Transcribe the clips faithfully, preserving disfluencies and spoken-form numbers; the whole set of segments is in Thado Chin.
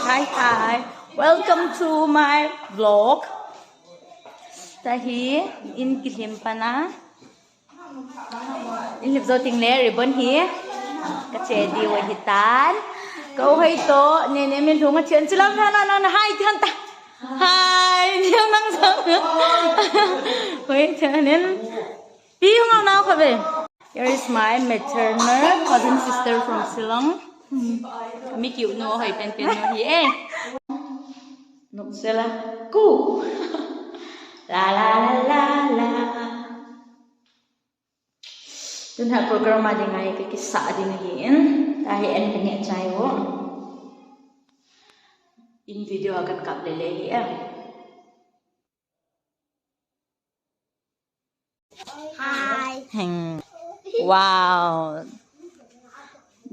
Hi, hi. Welcome to my vlog. Tahi in kilhim pana. In lhip jo ting le ribbon hi. Ka che di wa hi tan. Ka u hai to, ne ne min lhung a thian chilam na na na hai thian ta. Hai, thian nang sa. Hoi thian in. Pi hung au nau kha ve. Here is my maternal cousin sister from Shillong. Mi kiu no hoi pen pen no hi eh. Nuk sela ku. La la la la la. Tun ha program a ding ai ka kisa ding hi in. Tahi en ka nge chai wo. In video a kat kap le le hi eh. Hi. Heng. Wow.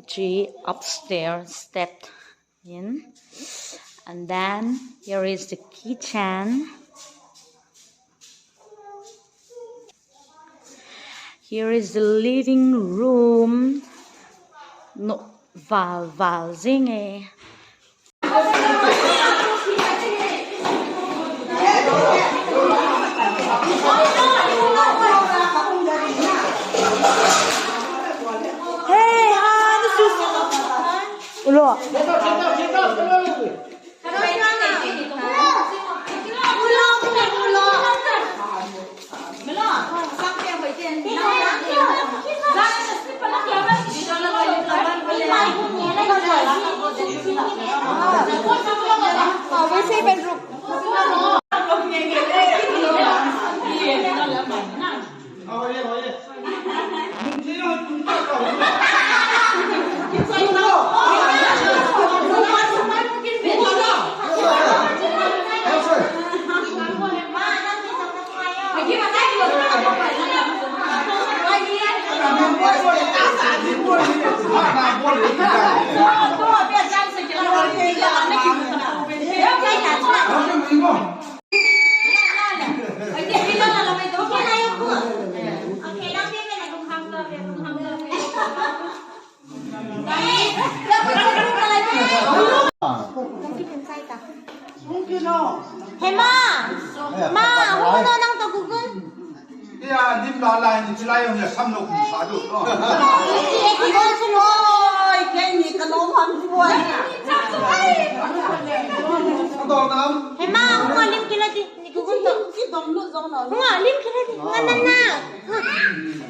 Three upstairs step in. And then here is the kitchen. Here is the living room. No, val, val, zing eh. Hey, hi, this is Ulo. Hema! Ma! Hung no nang to gugun. Iya, lim la la ni chilai yong ya sam lo kum sa do. Oi, kei ni ka no ham suai. Ka do nam. Hema, hung no lim kila di. Ni gugun to. Ki dom lu zong no. Hung no lim kila di. Nga na na.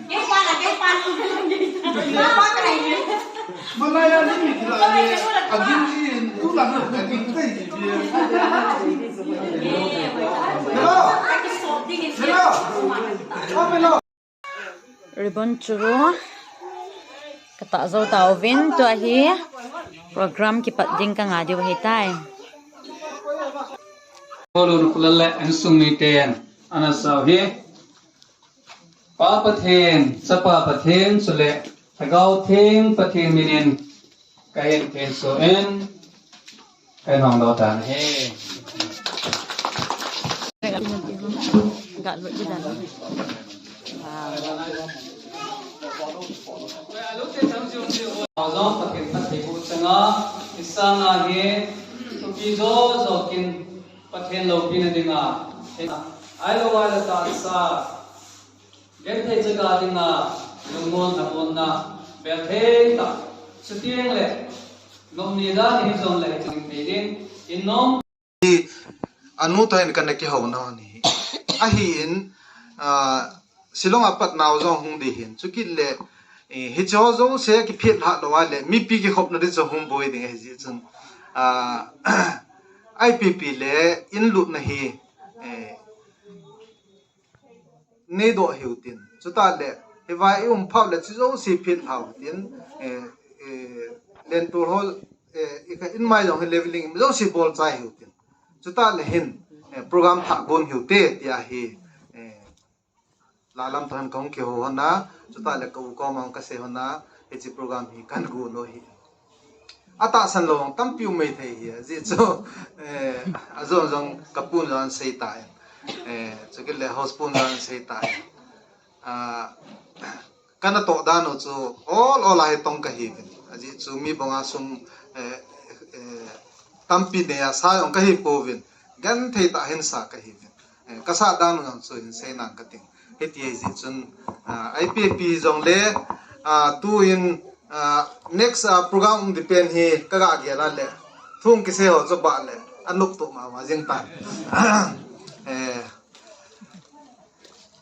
Kei pa la, kei pa. Kei pa ka ni. Malaya ni mi kila ni. Agin in tu la na agin kai ni. Hello. Hello. Hello. Ribbon churu ka tah jou tauvin, tua hi program kipat ding ka nga diu ahitai. Kolun kulale insung miten ana sau hi. Pa Pathen, Chapa Pathen, chule Lhagao Theng Pathen minin ka hin thengso in, ka hin hong doh tan ahi. Jong Pathen phattheiboh changa, i sanga hi thupi jo jo kin Pathen loupina dinga, ahilou le tahsa, genthei chaga dinga, lungmon lhamonna, belthei tah, chuteng le, nomni dan hi jongle ching thei ding, in nom. Anu toh hin kana kihou nau ahi. Ahin, ah, Shillong a pat nau jong hung ding ahin. Chukit le, eh, hiche ho jouse kiphet lhah lou a le, mipi kikhopna ding chu hung boi ding ahi jeh chun. Ah, I P P le in lutna hi, eh, nei doh hiu tin. Chutah le, hiva i um phah le, chu jouse phet lhau tin, eh, eh, lentul ho, eh, i ka in mai jong hi leveling, jouse bol chai hiu tin. Chutah le hin, eh, program thah gon hiu te, tia hi, eh, la lam toh hin kahung kihou hon a, chutah le ka u koma hung kasei hon a, hiche program hi kahin gon u ahi. Atahsan lou tampi um mai thei ahi, ajeh chu, eh, ajon jong ka pun jong asei tai. Eh, chukit le house pun jong asei tai. Ah, kana toh dan u chu ol ol a hi tong kahiuvin. Ajeh chu mi banga sum, eh, eh, tampi nei a sa jong kahi pouvin, genthei tah hin sa kahiuvin. Eh, kasa dan ngang chu hin sei nang kating. Hiti ahi jeh chun, ah, I P P jong le, ah, tuin, ah, next, ah, program um ding pen hi kaga gel a le. Thu kisei ho chu ba le. Anop to mama jing tan. Eh,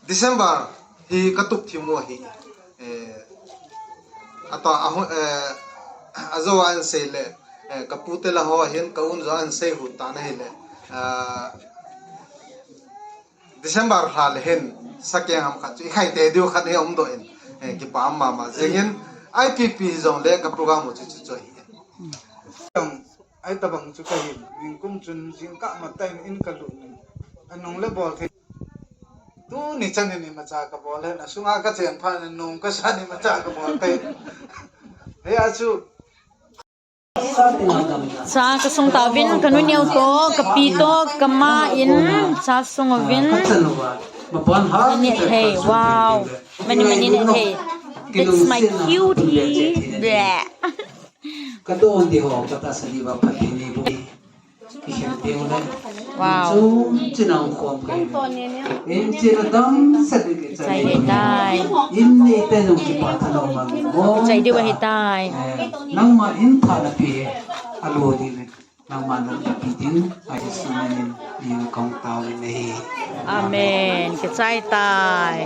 December hi katup thim u ahi. Eh, ato, aho, eh, ajo a ansei le, eh, kapu te la ho hin, ka un jo a ansei hu ta na hi le. Ah, December lha le hin, sakeng ham khat chu, i khai te diu khat hi um doh in, eh, kipa mama jingin, I P P jong le ka program u chu chu chu ahi. Ai tabang chu kahin, ningkum chun jingkah matah in in kalut in. Anung le bol thei. Tuni chan in imacha kabol le, asunga kachen phat in nung kasa in imacha kabol thei. Hia chu. Cha kasung tauvin, kanu neo to, kapi to, kama in, cha sung uvin. Ani thei, wow. Mani mani ne thei. That's my cutie. Bleh. Ka don di ho, ka ta sa di ba pati ni bu. Ki khen ti u le. Wow. Chun chin ang khom ka. In chin a dam sa di ki chai. Chai dai. In ni te jong kipa tha lo ma mo. Chai di wa hi tai. Eh, nangma in tha na pi. A lo di le. Nangma na pi tin. Ai sa ni ni kong tao ni. Amen. Kichai tai.